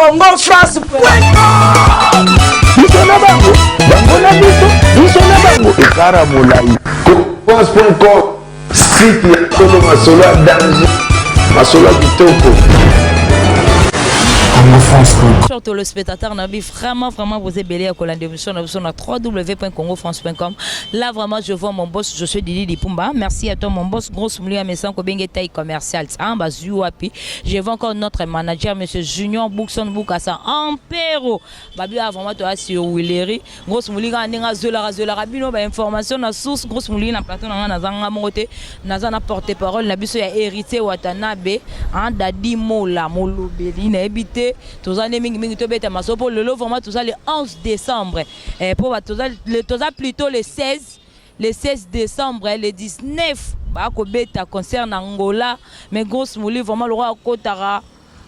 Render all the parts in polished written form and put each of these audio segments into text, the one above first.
Congo France. Biso na bango, bango na biso, biso na bango, ekara molai. France.com, site ya solo, masolo ya danger, masolo ya kitoko. Chers téléspectateurs, nabi vraiment, vraiment, vous êtes belé à kolanda émission na biso na www.congofrance.com. Là, vraiment, je vois mon boss, je suis Didi Dipumba. Merci à toi, mon boss. Grosse moulu à Messan, Kobenge taille commerciale. Ah, bah, Zuapi. Je vois encore notre manager, monsieur Junior Bookson Boukassa, Ampero. Babi, ah, vraiment, toi, sur Willeri. Grosse moulu, ndenge zola zola bino ba information na source. Grosse moulu na plateau na na zanga mote. Naza na porte-parole na biso ya Héritier Watanabe, hein, Dadi Mola, Molobeli, na ebité. Toza nde mingimingi tobeta maso mpo lelo vraiment toza le 11 décembre, mpo toza plutôt le 16, le 16 décembre, le 19 bakobeta concert na Angola. Mais grosse moli vraiment, lokwa akotaka,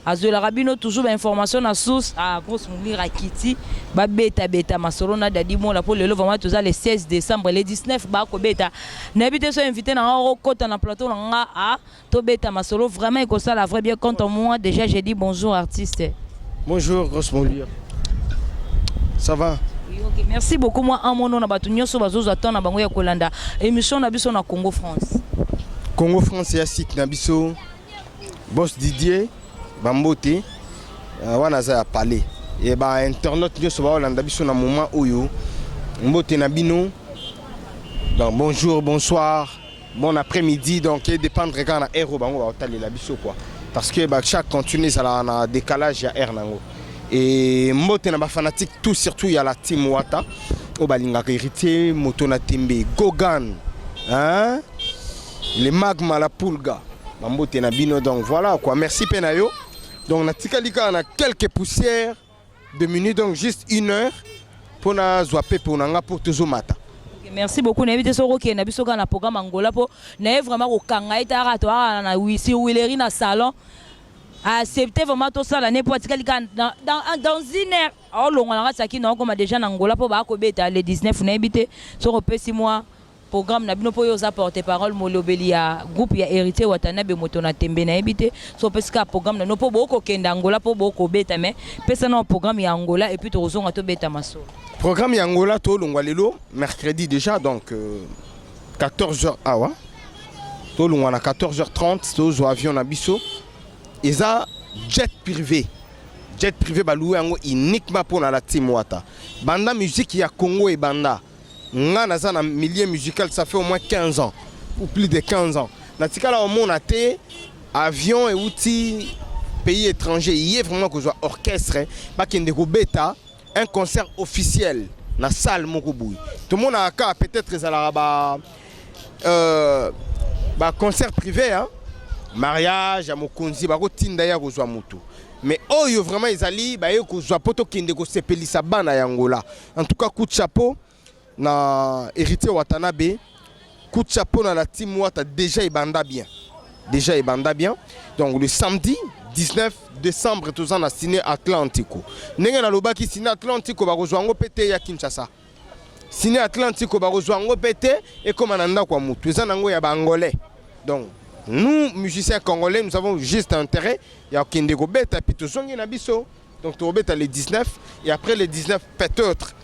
azwelaka bino toujours bainformation na source. Ah, grosse moli rakiti babetabeta masolo na Dadi Mola mpo lelo vraiment toza le 16 décembre, le 19 bakobeta. Nayebi te so invité na nga okokota na plateau na nga, ah, tobeta masolo vraiment, ekosala vrai bien. Quant à moi, déjà j'ai dit bonjour, artiste. Bonjour, grosse moulure. Ça va? Oui, ok. Merci beaucoup. Moi, amono na bato nyonso bazozwa temps na bango ya kolanda émission na biso na Congo France. Congo France ya site na biso. Boss Didier, Bambote, wana aza ya palais. E ba internaute nyonso baolanda biso na moment oyo, mbote na bino. Donc bonjour, bonsoir, bon après-midi, donc e dépendre kaka na heure oyo bango baotalela biso quoi. Parce que ba chaque continue ezalaka na décalage ya heure nango. Et mbote na bafanatique tout, surtout ya la team Wata oyo balingaka Héritier, moto na tembe, Gogan, hein? Le magma, la pulga, bambote na bino. Donc voilà quoi, merci mpe na yo. Donc natikali kaka na quelques poussières de minutes, donc juste une heure mpo nazwa pepo na nga mpo tozomata. Ok, merci beaucoup. Nayebi te soki okende na biso kaka na programme Angola, mpo naye vraiment kokanga ye taka toaka na wisi wileri na salon, accepte vraiment tosala ne mpo atikali kaka dans une heure, aolongwa na kati akino akoma déjà na Angola mpo baakobeta le 19. Nayebi te soki opesi mwa programme na bino, mpo oyo oza porte parole, molobeli ya groupe ya Héritier Watanabe, moto na tembe. Nayebi te so opesi kaka programme na bino mpo bokokende Angola, mpo bokobeta, mais pesa na programme ya Angola et puis tokozonga tobeta masolo. Programme ya Angola, tolongwa lelo mercredi déjà, donc 14h awa tolongwa na 14h30, tozwa avion na biso. Eza jet privé, jet privé balouer yango uniquement mpo na la team Wata. Banda musique ya Congo ebanda, nga naza na milieu musical, ça fait au moins 15 ans ou plus de 15 ans, natikala omona te avion euti pays étranger ye vraiment kozwa orchestre bakende kobeta un concert officiel na salle moko boye. Tomonaka kaka peut-être ezalaka ba concert privé, hein? Mariage ya mokonzi, bakotinda ye kozwa motu, mais oyo vraiment ezali baye kozwa mpo tokende kosepelisa bana ya Angola. En tout cas, coup de chapeau na Héritier Watanabe, coup de chapeau na la team Wata. Déjà ebanda bien, déjà ebanda bien. Donc le samedi 19 décembre toza na Ciné Atlantico. Ndenge nalobaki, Ciné Atlantico bakozwa yango mpe te ya Kinshasa. Ciné Atlantico bakozwa yango mpe te ekóma na ndako ya motu, eza nango ya baangolais. Donc nous, musiciens congolais, nous avons juste intérêt ya kokende kobeta puis tozongi na biso. Donc tokobeta le 19 et après le 19, peut-être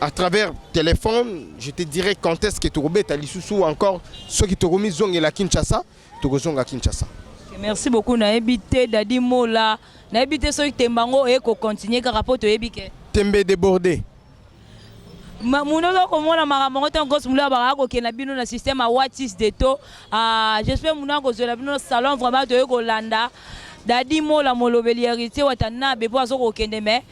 à travers téléphone, je te dirai quand est-ce que tokobeta lisusu encore. Soki tokomizongela Kinshasa, tokozonga Kinshasa. Merci beaucoup. Nayebi te, Dadi Mola, nayebi te soki tembe yango oye kocontinue kaka, mpo toyebi ke Tembe débordé. Munu oza komona makambo yango ntango gosi mulu abaka akokende bino na système ya watis de to. Ah, j'espère munu akozwela bino salon. Vraiment toye kolanda Dadi Mola, molobeli Héritier Watanabe, mpo aza kokende, mais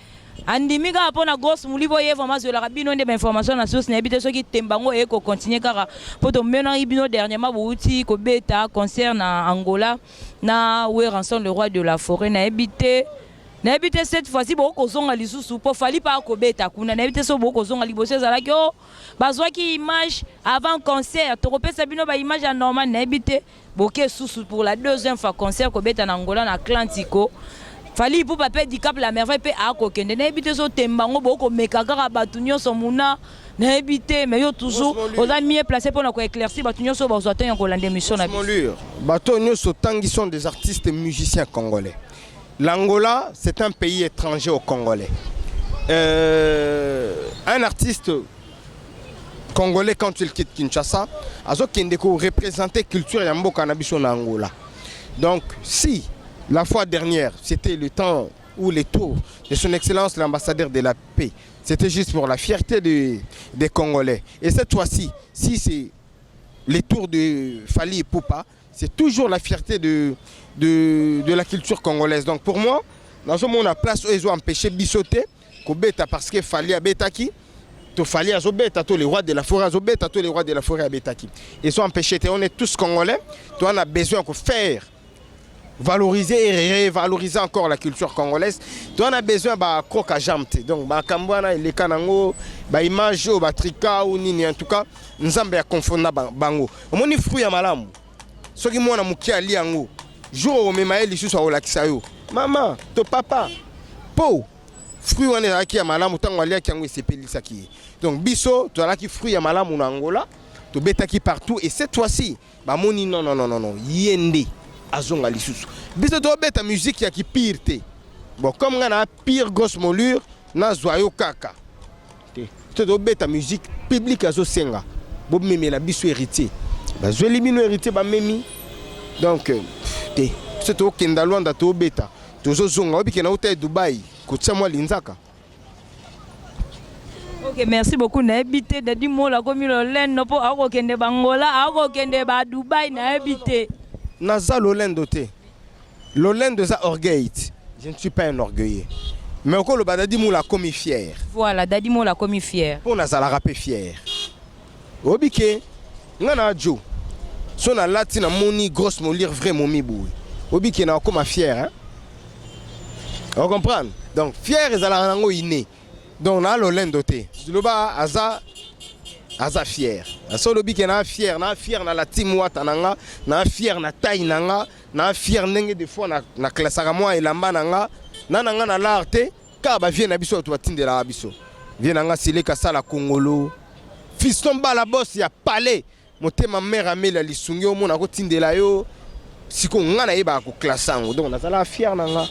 andimi kaka mpo na grosse moli mpo ye vraiment azwelaka bino nde bainformation na source. Nayebi te soki tembe yango eye kocontinue kaka, mpo tomenaki bino dernièrement bouti kobeta concert na Angola na Werrason, le roi de la forêt. Nayebi te cette fois-ci bokozonga lisusu mpo Fally mpa akobeta kuna. Nayebi te so bokozonga. Liboso ezalaki o bazwaki image avant concert, tokopesa bino baimage ya normal. Nayebi te boke susu pour la deuxième fois concert kobeta na Angola na Atlantico, Fally Ipupa mpe Dicap la Merveille mpe akokende. Nayebi te so tembe yango bokomeka kaka bato nyonso muna. Nayebi te, mais yo toujours oza mieux placé mpona koéclaircir bato nyonso oyo bazwa ntango ya kolanda émission na biso. Bato nyonso otangi sont des artistes musiciens congolais. L'Angola, c'est un pays étranger aux Congolais. Un artiste congolais, quand il quitte Kinshasa, azokende ko représenter culture ya mboka na biso na Angola. Donc si la fois dernière, c'était le temps où les tours de son excellence l'ambassadeur de la paix, c'était juste pour la fierté des Congolais. Et cette fois-ci, si c'est les tours de Fally Ipupa, c'est toujours la fierté de la culture congolaise. Donc pour moi, dans ce monde, place où ils ont empêché biso te kobeta parce que Fally abetaki, to Fally azobeta, to les rois de la forêt azobeta, to les rois de la forêt abetaki. Ils ont empêché, on est tous congolais, toi on a besoin de faire valoriser et révaloriser encore la culture congolaise. Toi on a besoin ba croque jambe. Donc ba kambwana eleka nango, ba image ba trika ou nini, en tout cas Nzambe ya konfonda bango. Omoni fruit ya malamu. Soki mwana moke ali yango, jour omema ye lisusu akolakisa yo mama to papa po fruit wana ezalaki ya malamu, ntango aliaki yango esepelisaki ye. Donc biso tozalaki fruit ya malamu na Angola, tobetaki partout, et cette fois-ci bamoni non, non, non, non, non, ye nde azonga lisusu. Biso tobeta musique ya kipire te. Bon, comme nga na pire grosse moulure, nazwa yo kaka te. To tobeta musique publique azosenga bomemela biso Héritier, bazweli bino Héritier, bamemi. Donc te, biso tokenda Lwanda, tobeta, tozozonga. Oyebi ke nauta ye Dubai kotia mwa linzaka. Ok, merci beaucoup. Nayebi te, Dadi Mola akomi lolendo mpo akokende bangola, akokende badubai, nayebi te. Naza lolendo te. Lolendo eza orgueil. Je ne suis pas un orgueilleux, mais okoloba Dadi Mola akomi fier. Voilà, Dadi Mola akomi fier. Mpo nazalaka mpe fier. Oyebi ke nga na jo so nalati, namoni grosse moulure, vrai momi boye, oyebi ke nakokoma fier, hein? Ocomprendre? Donc fier ezalaka nango inné. Donc na lolendo te. Loba aza fier. So olobi ke na fier, na fier na la team Wata na nga, na fier na taille na nga, na fier ndenge des fois na klasaka mwa elamba na nga na nga na l'art te. Kaka bavie na biso, bato batindelaka biso vie na nga, sileka asala kongolo, fiston bala bos ya palais, motema mare ameli ya lisungi, omona kotindela yo. Sikoyo nga nayebaka koklase yango, donc nazalaka fier na nga.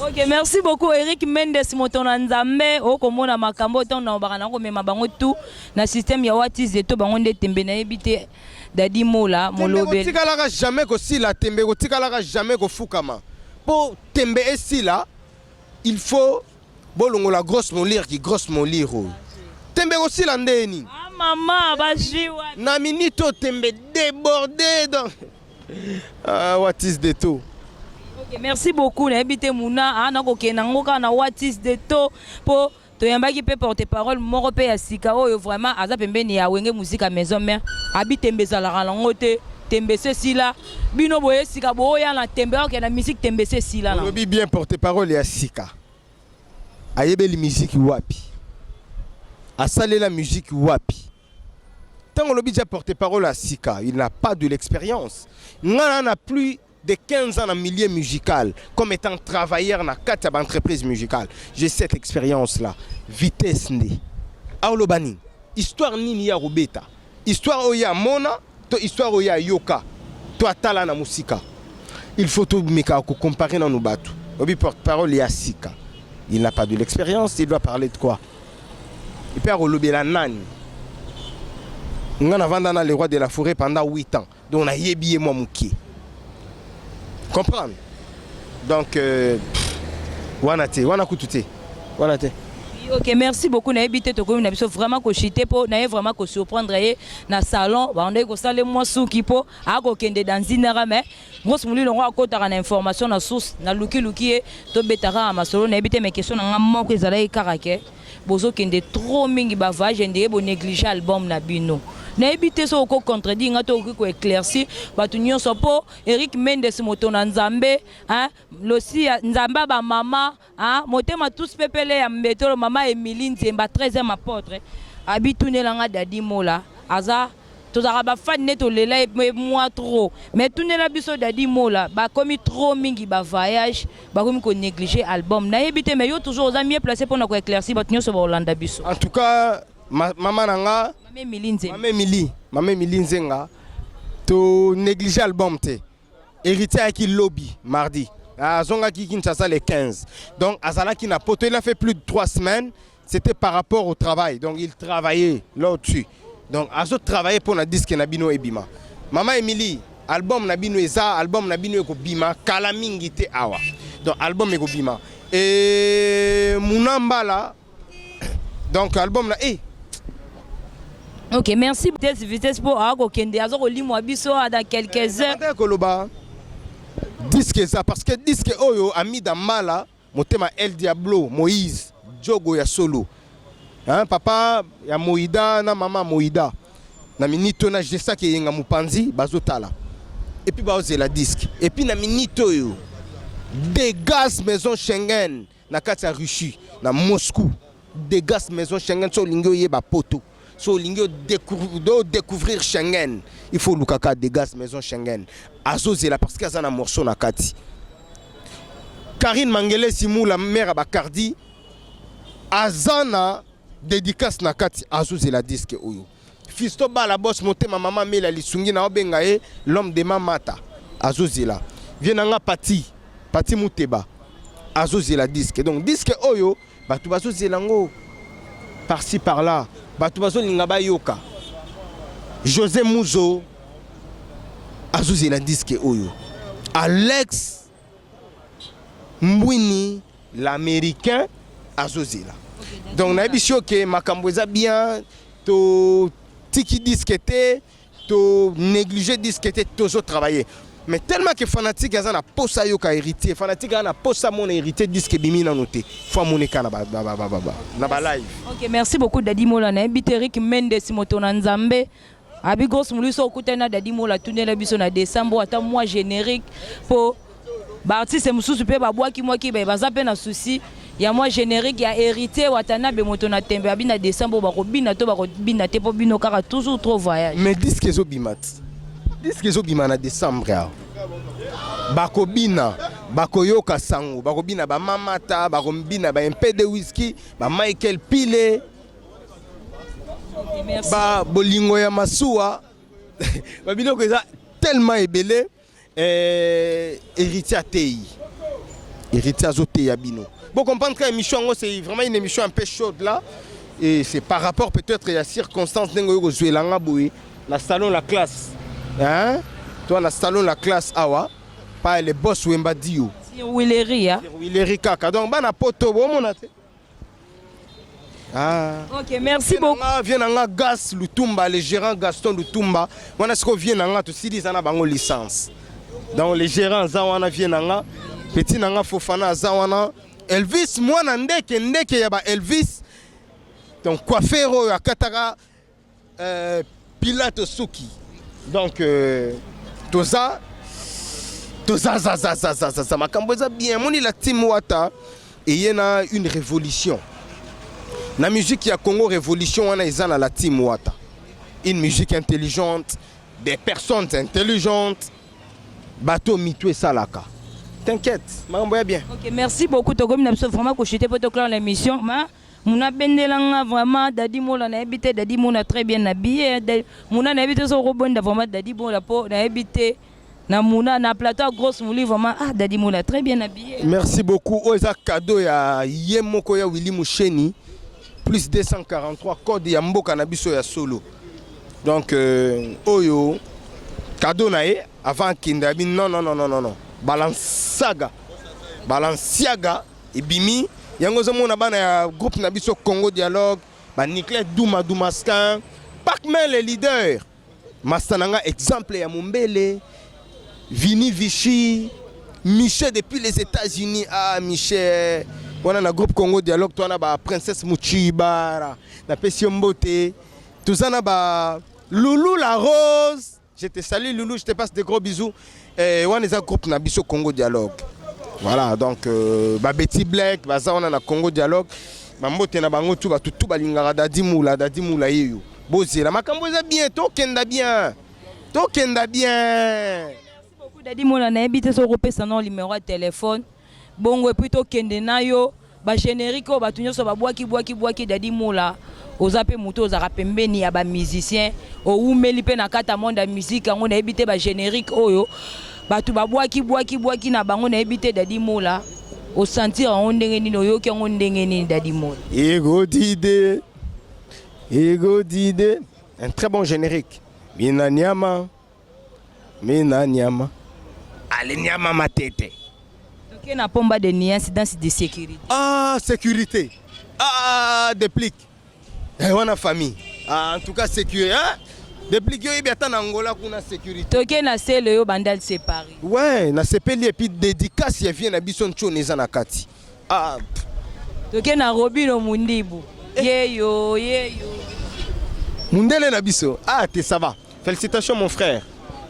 Ok, merci beaucoup Eric Mendes, moto na Nzambe. Okomona makambo ntango na obaka na komema bango tout na système ya Watize to bango nde tembe. Nayebi te, Dadi Mola molobeli. Kotikalaka jamais kosila tembe, kotikalaka jamais kofukama. Mpo tembe esila, il faut bolongola grosse moulure. Ki grosse moulure oyo, tembe kosila nde nini? Ah mama, bazwi wapi? Na minute oyo tembe débordé. Donc ah, what is the to. Ok, merci beaucoup. Nayebi te, muna ah, nakokende yango kaka na what is the to, mpo toyambaki mpe porte parole moko mpe ya sika oyo vraiment aza pembeni ya Wenge Musica Maison Mère. Abi tembe ezalaka nango te, tembe se esila. Bino boye sika boya na tembe, okende na musique, tembe se esila na. Olobi bien, porte parole ya sika ayebeli musique wapi? Asalela musique wapi? Ntango olobi dia porte parole ya sika, il n'a pas de l'expérience. Nga na plus de 15 ans dans le milieu musical comme étant travailleur dans quatre entreprise musicale, j'ai cette expérience là. Vitesse nde aoloba nini? Histoire nini ya kobeta? Histoire oyo ya mona to histoire oyo ya yoka to atala na mosika? Il faut tomeka kocomparer nanu bato. Obi porte parole ya sika, il n'a pas de l'expérience, il doit parler de quoi? Et puis akolobela nani? Nga navanda na le roi de la forêt pendant 8 ans, donc nayebi ye mwa moke, comprendre? Donc wana te, wana kutu te, wana te. Ok, merci beaucoup. Nayebi te, tokomi na biso vraiment koshite mpo naye vraiment kosurprendre ye na salon. Bandaki kosala mwa suki mpo akokende dans une heure, mais grosse molilo yango akotaka na information na source, nalukiluki ye, tobeta kaka masolo. Nayebi te, mais question na nga moko ezalaki kaka ke bozokende trop mingi bavoyage, ndeye bonéglige album na bino. Nayebi te soki okocontredire nga to okoki koéclaircir bato nyonso, mpo Eric Mendes, moto na Nzambe, hein, losi ya Nzambe ya bamama, hein, motema tous pepele ya mbetolo, mama Emilie Nzemba 13e apôtre, abitunelanga Dadi Mola aza. Tozalaka bafani nde tolela ye mwa trop, mais tunela biso Dadi Mola, bakomi trop mingi bavoyage, bakomi konéglige album. Nayebi te, mais yo toujours oza mieux placé mpona koéclaircir bato nyonso baolanda biso. En tout cas mama na nga. Mama Emilie Nzemba. Mama Emilie, mama Emilie Nzenga, to néglige album te. Héritier ayaki lobi mardi. Azongaki Kinshasa le 15. Donc azalaki na poto, il a fait plus de 3 semaines. C'était par rapport au travail. Donc il travaillait là-dessus. Donc azo travailler pour na disque na bino ebima. Mama Emily, album na bino eza, album na bino ekobima kala mingi te awa. Donc album ekobima. Et Munambala, donc album na eh Ok, merci. Vitesse, vitesse po akokende aza kolimwa biso dans quelques heures. Ata koloba disque eza, parce que disque oyo Amida Mbala, motema El Diablo Moïse Diogo ya solo, hein, papa ya Moïda na mama Moïda na minute oyo na Jesaki eyenga mopanzi bazotala et puis baozela disque. Et puis na minute oyo Degas Maison Schengen na kati ya Russie, na Moscou. Degas Maison Schengen, so olingi oyeba poto, so olingi odécouvrir Schengen, il faut olukaka Degas Maison Schengen. Azozela parce que aza na morceau na kati. Karine Mangele Simula, mère ya Bacardi, aza na dédicace na kati, azozela disque oyo. Fisto Bala Bos, motema mama Mela Lisungi na obenga ye l'homme de Mamata, azozela. Vie nanga Pati Pati Muteba azozela disque. Donc disque oyo bato bazozela yango par-ci par-là, bato bazolinga bayoka. José Muzo azozela disque oyo. Alex Mbwini l'Américain azozela. Donc nayebi si oke makambo eza bien, totiki disque te, to négliger disque te, tozo travailler. Mais tellement que fanatique aza na posa yoka Héritier, fanatique aza na posa mona Héritier, disque ebimi nano te, fo amoneka na ba, ba, ba, ba, ba, ba, na ba live. Ok, merci beaucoup Dadi Mola. Nayebi te, Eric Mendes, moto na Nzambe abi grosse molu so okutani na Dadi Mola, tunela biso na décembre ata mwa générique, mpo baartiste mosusu mpe babwaki mwaki baza mpe na souci ya mwa générique ya Héritier Watanabe, moto na tembe. Abi na décembre bakobina to bakobina te, mpo bino kaka toujours trop voyage. Mais disque ezobima ti, disque ezobima na décembre awa, bakobina, bakoyoka sango, bakobina bamamata, bakobina ba MP de whisky, ba Michael Pile. Ok, merci. Ba bolingo ya masuwa, babiloko eza tellement ebele. Héritier atei, Héritier azoteya bino. Bon, comprendre que émission yango, c'est vraiment une émission un peu chaude là, et c'est par rapport peut-être ya circonstance ndenge oyo kozwelanga boye na salon La Classe, hein? Toi na salon La Classe awa pa le boss Wemba Dio. Wileri ya. Wileri kaka. Donc bana poto bomona te. Ah. Ok, merci beaucoup. Vie na nga Gas Lutumba, le gérant Gaston Lutumba wana sikoyo vie na nga tosilisa na bango licence. Donc le gérant aza wana, vie na nga petit na nga Fofana aza wana, Elvis mwana ndeke ndeke ya ba Elvis. Donc coiffeur oyo akataka Pilate suki. Donc toza toza zazazazaza, makambo eza bien. Moni la team Wata eye na une révolution na musique ya Congo. Révolution wana eza na la team Wata, une musique intelligente, des personnes intelligentes, bato mitu esalaka. T'inquiète, makambo ya bien. Ok, merci beaucoup. Tokomi na biso vraiment kochute mpo toclore l'émission. Ma muna abendelanga vraiment Dadi Mola. Nayebi te, Dadi Mola très bien habillé. Muna, nayebi te soki okobonda vraiment Dadi Mola, mpo nayebi te na muna na plateau ya grosse moli vraiment. Ah, Dadi Mola très bien habillé. Merci beaucoup. Oyo eza cadeau ya ye moko ya Willi Musheni, plus 243, code ya mboka na biso ya solo. Donc oyo cadeau na ye avant akende. Abi non, non, non, non, non, non, Balansaga, Balenciaga ebimi yango. Ozomona bana ya groupe na biso Congo Dialogue, baniclet Duma Dumaskin, Pacman le leader, masta na nga, exemple ya Mombele, Vini Vichy, Michel depuis les États-Unis. Ah, Michel wana na groupe Congo Dialogue, to wana ba Princesse Muchibara, napesi yo mbote. Toza na ba Loulou la Rose, je te salue Loulou, je te passe des gros bisous. Wana eza groupe na biso Congo Dialogue. Voilà, donc ba Betty Black baza wana na Congo Dialogue, bambote na bango tu. Bato tu balingaka Dadi Mula, Dadi Mula yeyo. Bozela, makambo eza bien, tokenda bien, tokenda bien. Beaucoup Dadi Mola. Nayebi te soki okopesa na numéro ya telefone bongo, et puis tokende na yo bagénérique oyo bato nyonso babwaki bwaki bwaki. Dadi Mola, oza mpe moto ozalaka pembeni ya bamusicien, owumeli mpe na kati ya monde ya musique yango. Nayebi te, bagénérique oyo Bato babwaki bwaki bwaki na bango, nayebi te. Dadi Mola, osentir yango ndenge nini? Oyoki yango ndenge nini, Dadi Mola? Egodide, Egodide, un très bon générique. Mina nyama, mina nyama, ale nyama matete. Toke na Pomba de Nuance, danse de sécurité. Ah, sécurité, ah, déplique. Eh, wana famille. Ah, en tout cas sécurité, hein? Déplique oyebi ata na Angola kuna sécurité. Toke na Sele yo Bandal séparé. Ouais, nasepeli et puis dédicace ya vie na biso ntiona eza na kati. Ah, pff. Toke na Robino Mundibu, yeyo yeyo. Mundele na biso. Ah, te ça va. Félicitations mon frère.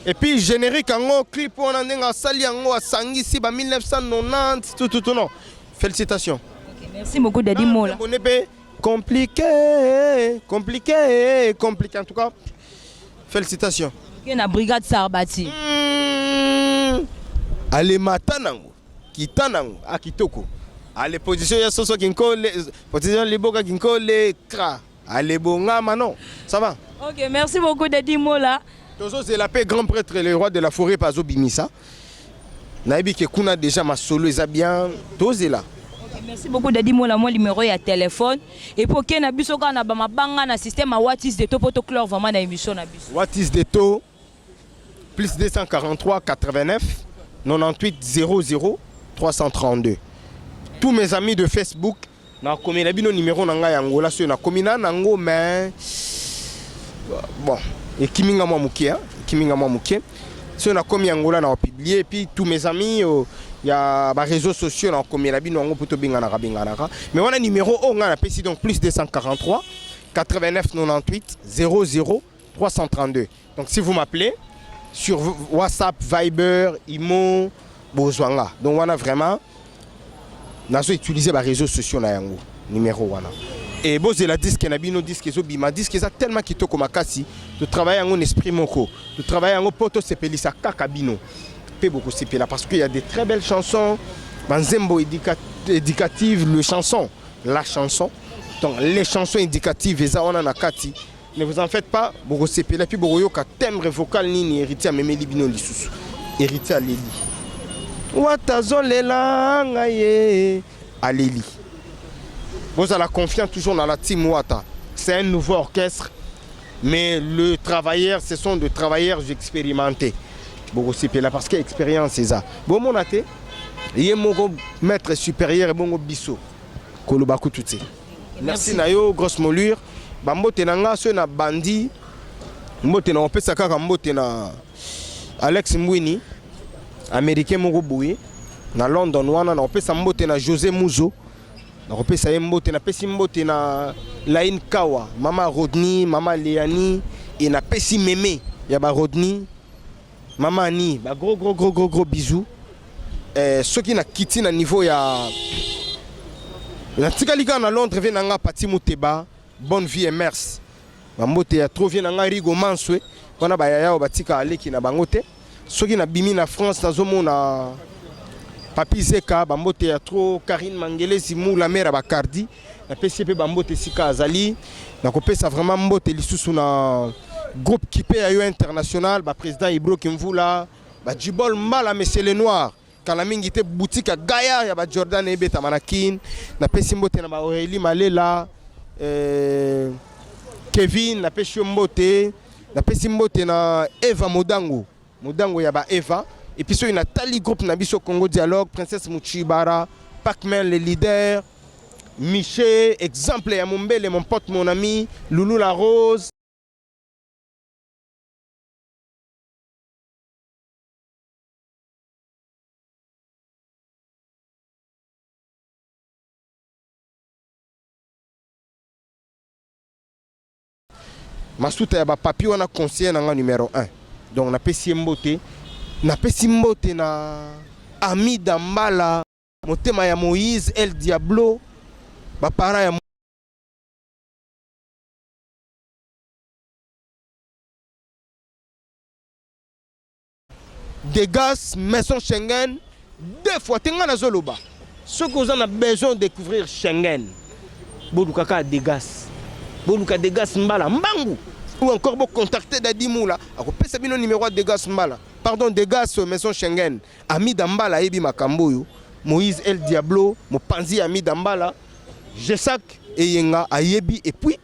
Et puis générique yango, clip wana ndenge asali yango, asangisi ba 1990, tout tout tout, non. Félicitations. Ok, merci beaucoup Dadi Mola. Bonne mpe compliqué, compliqué, compliqué, en tout cas. Félicitations. Toke na Brigade Sarbati. Alemata nango, kita nango, ah kitoko. Ale position ya soso kinkole, position liboka kinkole, kra. Ale bongama non. Ça va. Ok, merci beaucoup Dadi Mola. Tozozela mpe grand prêtre le roi de la forêt mpe azobimisa. Nayebi ke kuna déjà masolo eza bien, tozela. Ok, merci beaucoup Dadi Mola. Mwa numéro ya téléphone et puis oke na biso kaka na bamabanga na système ya What is the to, mpo toclore vraiment na émission na biso. What is the to, plus 243 89 98 00 332. Tous mes amis de Facebook, nakomela bino numéro na ngai ya Angola soki nakomi na nango, mais bon, ekimi nga mwa moke, hein, ekimi nga mwa moke. Soki nakomi Angola, na opublier. Et puis tous mes amis ya baréseaux sociaux, nakomela bino yango mpo tobenganaka benganaka. Mais wana numéro oyo ngai napesi, donc plus 243 89 98 00 332. Donc si vous m'appelez sur WhatsApp, Viber, Imo, bozwanga. Donc wana vraiment nazo utiliser ba réseaux sociaux na yango numéro wana. Et bozela disque na bino, disque ezobima, disque eza tellement kitoko makasi. Totravaille yango na esprit moko, totravaille yango mpo tosepelisa kaka bino mpe bokosepela, parce qu'il y a des très belles chansons, banzembo éducative, le chanson, la chanson, donc les chansons éducatives eza wana na kati. Ne vous en faites pas, bokosepela mpe bokoyoka timbre vocal nini Héritier amemeli bino lisusu. Héritier aleli, wata azolela ngai ye aleli. Bozala confiant toujours dans la team Wata. C'est un nouveau orchestre, mais le travailleur, ce sont des travailleurs expérimentés. Bokosepela parce que expérience eza. Bomona te ye moko maître supérieur, ebongo biso koloba kutu te. Merci na yo, grosse molure. Bambote na nga, soki na bandi mbote na opesa kaka mbote na Alex Mbwini, américain moko boye na London wana. Na kopesa mbote na José Muzo, nakopesa ye mbote. Napesi mbote na Laine Kawa, mama Rodney, mama Leani, e napesi meme ya barodney, mama Ani, ba gros gros gros gros gros bisous. Soki nakiti na niveau ya natikali kaka na Londres, vie na nga Pati Muteba, bonne vie et merci. Bambote ya trop, vie na nga Rigo Manswe wana, bayaya oyo batika aleki na bango te. Soki nabimi na France, nazomona Papi Zeka, bambote ya trop. Karine Mangelesi Mula, mare ya Bacardi, napesi ye mpe bambote esika azali. Nakopesa vraiment mbote lisusu na groupe Kipe ya yo international, baprésident Ibro Kimvula, bajibol Mbala, monsieur le noir. Kala mingi te, boutique ya Gaillard ya bajordan ebetama na Kine. Napesi mbote na baaurélie Malela, Kevin, napesi yo mbote. Napesi mbote na Eva Modango, Modango ya baeva. Et puis soki natali groupe na biso Congo Dialogue, Princesse Muchibara, Pacman le leader, Miché exemple ya Mombele, mon pote, mon ami Loulou la Rose. Masuta ya bapapi wana, conseiller na nga numéro 1, donc napesi ye mbote. Napesi mbote na Amida Mbala, motema ya Moïse El Diablo, baparent ya Degas Maison Schengen. Deux fois te, ngai nazoloba, soki oza na besoin de découvrir Schengen, boluka kaka Degas, boluka Degas Mbala mbangu, ou encore bocontacte Dadi Mula, akopesa bino numéro ya Degas Mbala. Pardon Degas Maison Schengen, Amida Mbala ayebi makambo oyo, Moïse El Diablo, mopanzi ya Amida Mbala, Jesac Eyenga ayebi et puis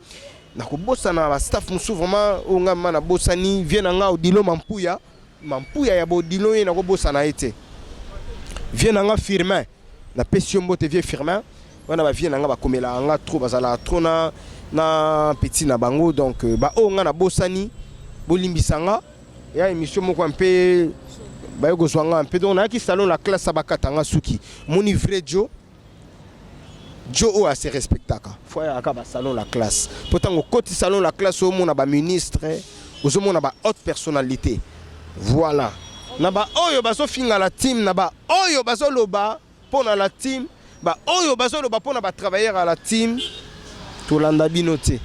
nakobosana ba staff mosusu vraiment oyo nga ma nabosani vie na nga Odilo Mampuya, Mampuya ya Bodilo ye nakobosana ye te. Vie na nga Firmin, napesi yo mbote vie Firmin, wana ba vie na nga bakomelaka nga trop, bazalaka trop na na petit na bango donc euh, ba oyo nga nabosani bolimbisa nga. Ya émission moko mpe baye kozwa nga mpe donc nayaki salon la classe bakata nga suki moni vrai jo jo oyo ase respectaka fo ayaka ba salon la classe mpo ntango okoti salon la classe omona ba ministre ozomona ba haute personnalité voilà na baoyo bazofinga la team na baoyo bazoloba mpo na la team baoyo bazoloba mpo na batravailleur ya la team tolanda bino te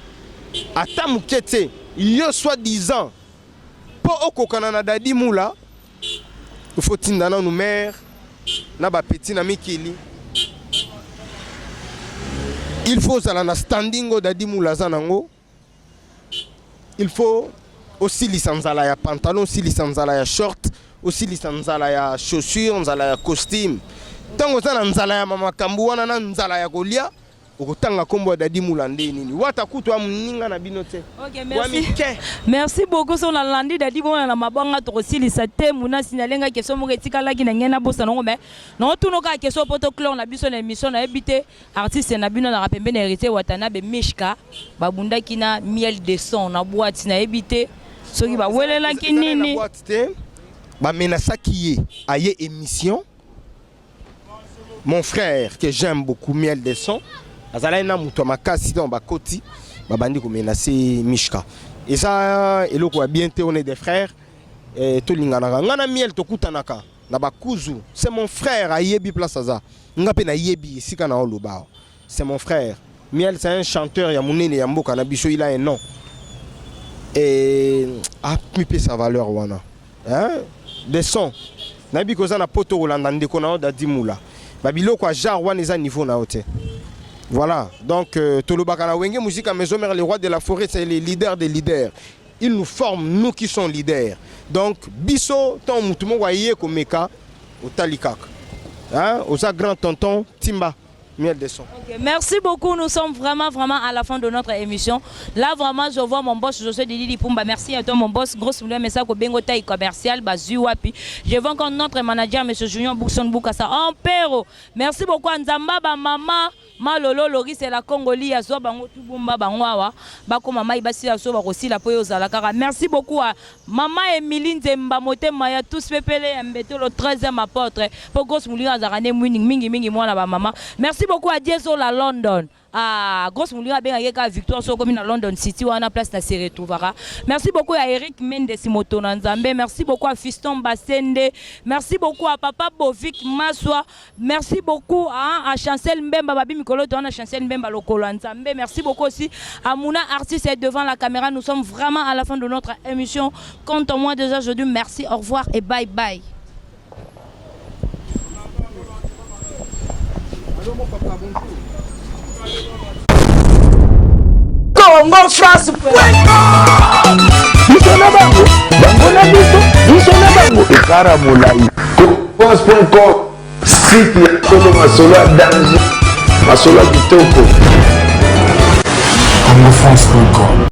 ata moke te yo soit disant mpo okokana na Dadi Mula il faut tinda nanu mère na bapeti na mikili il faut ozala na standing oyo Dadi Mula aza nango il faut osilisa nzala ya pantalon osilisa nzala ya short osilisa nzala ya chaussure nzala ya costume ntango oza na nzala ya makambo wana na nzala ya kolia okotanga nkombo ya Dadi Mula nde nini wata kutu amoninga na bino te. Ok, merci. Merci beaucoup so nalandi Dadi bona na mabanga tokosilisa te muna signale ngai question moko etikalaki na ngai nabosana yango mais naotuna kaka question mpo toclore na biso na émission nayebi te artiste na bino naka pembeni ya Héritier Watanabe Mishka babundaki na miel de son na boîte nayebi te soki bawelelaki nini boîte te bamenasaki ye aye émission mon frère que j'aime beaucoup miel de son azalaki na moto ya makasi ntango bakoti babandi komenase Mishka eza eloko ya bien te on est des frères eh, tolinganaka nga na miel tokutanaka na bakuzu c'est mon frère ayebi place aza nga mpe nayebi esika na oloba awa c'est mon frère miel c'est un chanteur ya monene ya mboka na biso il a un nom et amipesa valeur wana hein? De son nayebi koza na poto kolanda ndeko na yo Dadi Mula babiloko ya genre wana eza niveau na yo te voilà donc euh, tolobaka na Wenge Musica Maison Mère le roi de la forêt c'est le leader des leaders il nous forme nous qui sommes leaders donc biso ntango motu moko aye komeka otali kaka hein? Oza grand tonton timba miel de son. Ok, merci beaucoup. Nous sommes vraiment, vraiment à la fin de notre émission. Là, vraiment, je vois mon boss, José Didi Pumba. Merci à toi, mon boss. Grosse mais ça, Bengo taille commercial, Bazu Wapi. Je vois encore notre manager, M. Junior Boukson Boukassa. Ampero. Merci beaucoup, Nzamba, ba maman. Malolo, Loris, c'est la Congoli, Azwa, Bango, Tubumba, Bangwawa. Bako, mama, Ibasi, Aso, Bakosila, Poyo, Zalakara. Merci beaucoup à maman Emilie Nzemba, Motema, ya tous Pepele, Mbeto, le 13e apôtre. Po grosse moulure, azarane, mingi, mingi, mingi, moi, là, maman. Merci beaucoup à Dieso, la London. Ah, grosse moulure, abengaki kaka Victoire soki okomi na London City wana place na se retrouvera. Merci beaucoup à Eric Mendes moto na Nzambe. Merci beaucoup à Fiston Basende. Merci beaucoup à Papa Bovik Maswa. Merci beaucoup à, à Chancel Mbemba Babi Mikolo to wana Chancel Mbemba lokolo ya Nzambe. Merci beaucoup aussi à Mouna artiste est devant la caméra. Nous sommes vraiment à la fin de notre émission. Quant à moi déjà je dis merci, au revoir et bye bye. Allô, mon papa, bonjour. Congo France. Biso na bango, bango na biso, biso na bango ekara molai. France.com site ya solo masolo ya danger, masolo ya kitoko. congofrance.com.